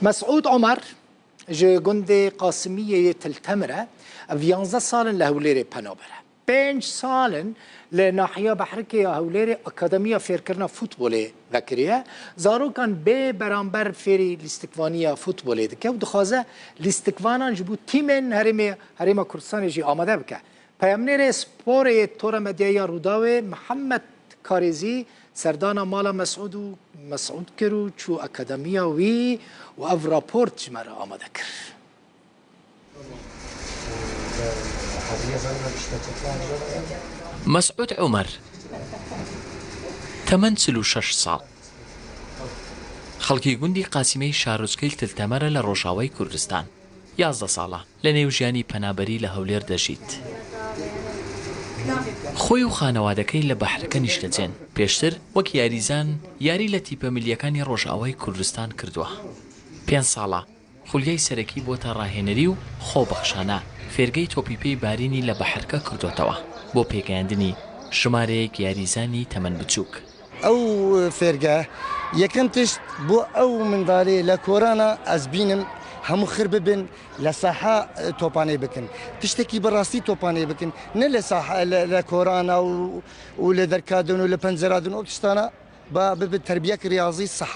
Mesûd Omer ji gundê Qasimiyê yê Til Temir e, ev yanzdeh sal in li Hewlêrê penaber e. Pênc sal in li nahiya Behrikê ya Hewlêrê Akademiya Fêrkirina Futbolê vekiriye. Zarokan bê beramber fêrî lîstikvaniya futbolê dike û dixwaze lîstikvanan ji bo tîmên herêmê Herêma Kurdistanê jî amade bike. Peyamnêrê Sporê yê Tora Medyayî ya Rûdawê Mihemed Karêzî serdana mala Mesûd û Mesûd kir û çû akademiya wî û ev raport ji me re amade kir. Mesûd Omer, temen 46 sal, xەڵکی گوندی قاسیمەی شارۆچکەی تلتەمەرە لە ڕۆژاوای کوردستان، 11 ساڵە لە نێو ژیانی پەنابەری لە هەولێر دەژیت. خۆی و خانەوادەکەی لە بەحرکە نیشتەجێن، پێشتر وەک یاریزان یاری لە تیپە میللیەکانی ڕۆژئاوای کوردستان کردووە. پێنج ساڵە خولیای سەرەکی بۆتە ڕاهێنەری و خۆبەخشانە فێرگەی تۆپی پێی بارینی لە بەحرکە کردۆتەوە بۆ پێگەیاندنی ژمارەیەک یاریزانی تەمەن بچووک. ئەو فێرگە یەکەم تشت بۆ ئەو مندالێ لە کۆرانە ئەز بینم هەموو خر ببن لە ساحە تۆپانەی بکن تشتێکی بەڕاستی تۆپانەی بکن نە لە ساحە لە کۆرانە و لە دەرکادن و لە پەنجەرادن ئەو تشتانە با ببن تربیەک ریاضی صح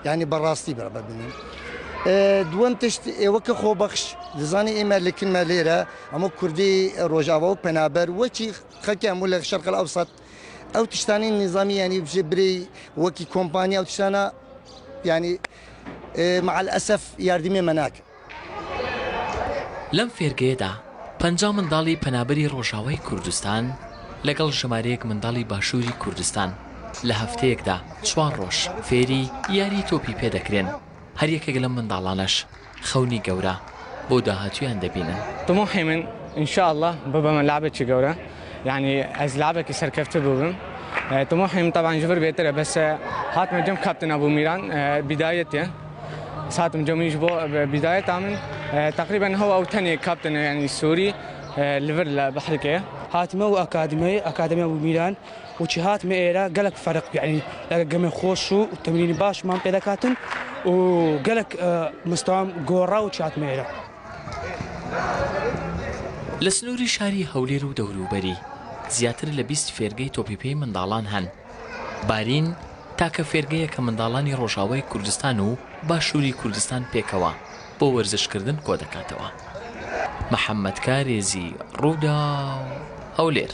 یعنی بەڕاستی بە ببینن دووەم تشت ئێوە کە خۆبەخش دەزانی ئێمە لەکنمە لێرە ئەمە کوردی ڕۆژاوا و پەنابەر وەچی خەڵکی هەموو لە شەرق ئەوسەت ئەو تشتانی نظامی ینی بژێ برێ وەکی کۆمپانیا و تشتانە ینی مع الأسف یاردیمێ مەناکە. لەم فێرگەیەدا 50 منداڵی پەنابەری ڕۆژاوای کوردستان لەگەڵ ژمارەیەک منداڵی باشووری کوردستان لە هەفتەیەکدا چوار ڕۆژ فێری یاری تۆپی پێ دەکرێن، هەر یەکێک لەم منداڵانەش خەونی گەورە بۆ داهاتوویان دەبینن. طموحی من ان شاء اللە ببمە لاعبێکی گەورە یانی ئەز لاعبێکی سەرکەفتو ببم طموحی من طبعا جبر بێترە بەس هاتمە جەم کاپتن ئەبو میران بدایەتێ هاتم جەمیش بۆ بدایەتا من تقریبا هەو ئەو تەنێ کاپتن ینی سووری لڤر لە بەحرکێ. هاتمە و ئەکادیمەی ئەکادەمی ئەبو میران وچی هاتمە ئێرە گەلەک فەرق یعنی لەگە گەمە خۆش و تەمرینی باشمان پێ دەکاتن و گەلەک مستەوام گۆڕا و چاتمە ئێرە. لە سنووری شاری هەولێر و دەوروبەری زیاتر لە 20 فێرگەی تۆپی پێی منداڵان هەن. بارین تاکە فێرگەیە کە منداڵانی ڕۆژاوای کوردستان و باشووری کوردستان پێکەوە بۆ وەرزشکردن کۆدەکاتەوە. محەممەد کارێزی، رووداو، هەولێر.